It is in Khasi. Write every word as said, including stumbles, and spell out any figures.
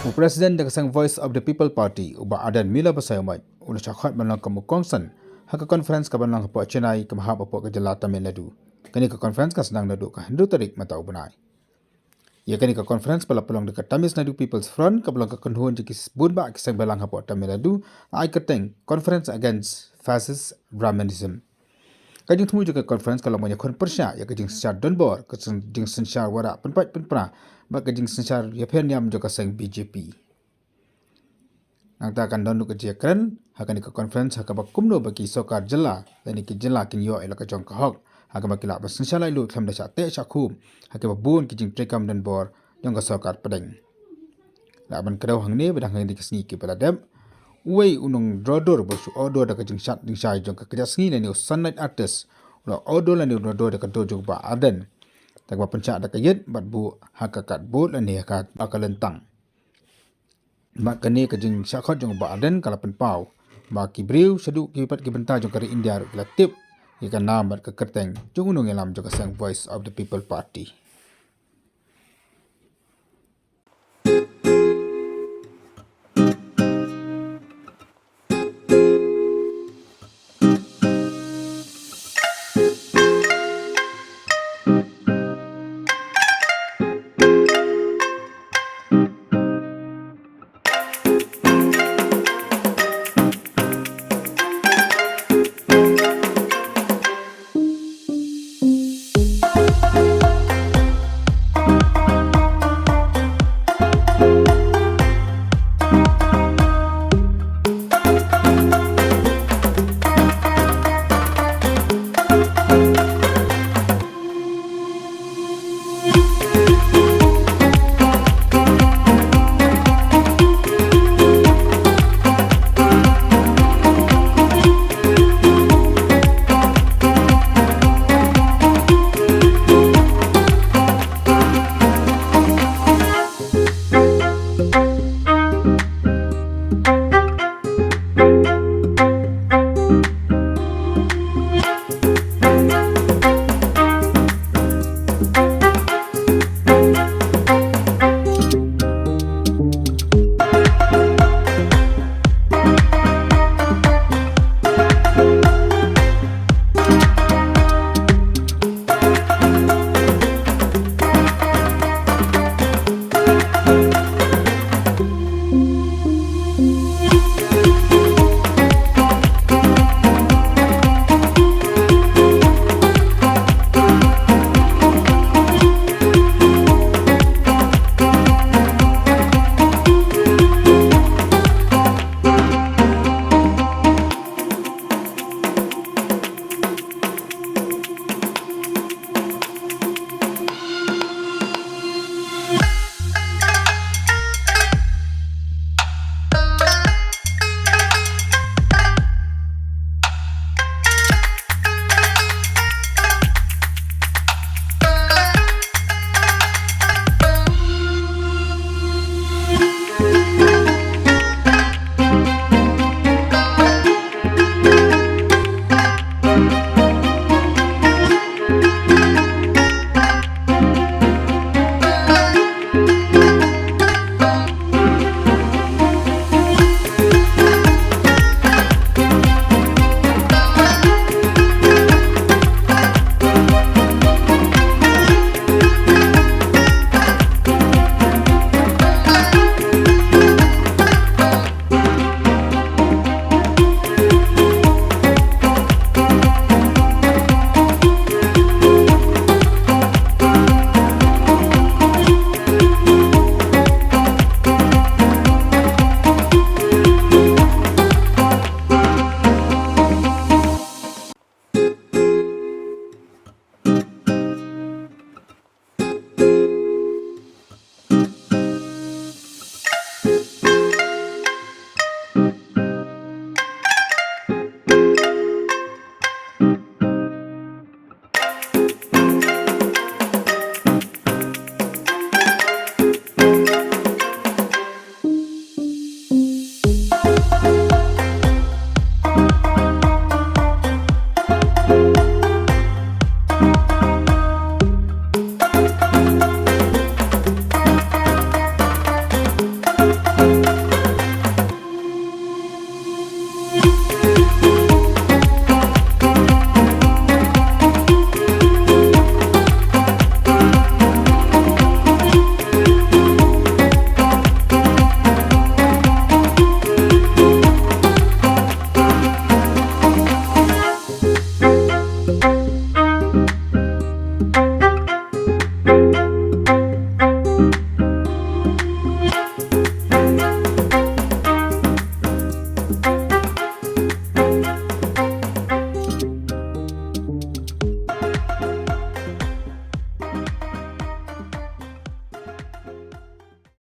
U President jong ka seng Voice of the People Party, u Bah Ardent Miller Basaiawmoit, u la shah khot ban long kum u kongsan ha ka conference ka ban long hapoh Chennai, kaba hap hapoh ka jylla Tamil Nadu. Kane ka conference ka sdang naduh ka hynriew tarik mynta u bnai. Ïa kane ka conference ba la pynlong da ka Tamil Nadu People's Front, kaba long ka kynhun jong ki bun bah ki seng balang hapoh Tamil Nadu, la ai kyrteng Conference Against Fascist Brahminism. Ka jingthmu jong ka conference ka long ban ïakhun pyrshah ïa ka jingsynshar donbor, ka jing- jingsynshar wanrah pynpait pynpra bad ka jingsynshar ïapher niam jong ka seng B J P. Nangta kan don ruh ka jingkren ha kane ka conference ha kaba kumno ba ki sorkar jylla lane ki jylla kin ïoh ïa la ka jong ka hok, ha kaba ki lah ban synshar laitluid khlem da shah teh shah khum ha kiba bun ki jingtreikam donbor jong ka sorkar pdeng. Lah ban kdew hangne ba dang ha kine ki sngi kiba la dep, uwei u nongdro dur ba shu ordor da ka jingshad jingshai jong ka kjat sngi lane u Sunlight Artist, u la ordor lane u la dro dur da ka dur jong u Bah Ardent, da kaba pynshah da ka ïit bad buh ha ka cardboard lane ha ka lyntang. Bad kane ka jingshah khot jong u Bah Ardent ka la pynpaw ba ki briew shaduh ki pat ki bynta jong ka ri India ruh ki la tip ïa ka nam bad ka kyrteng jong u nongïalam jong ka seng Voice of the People Party.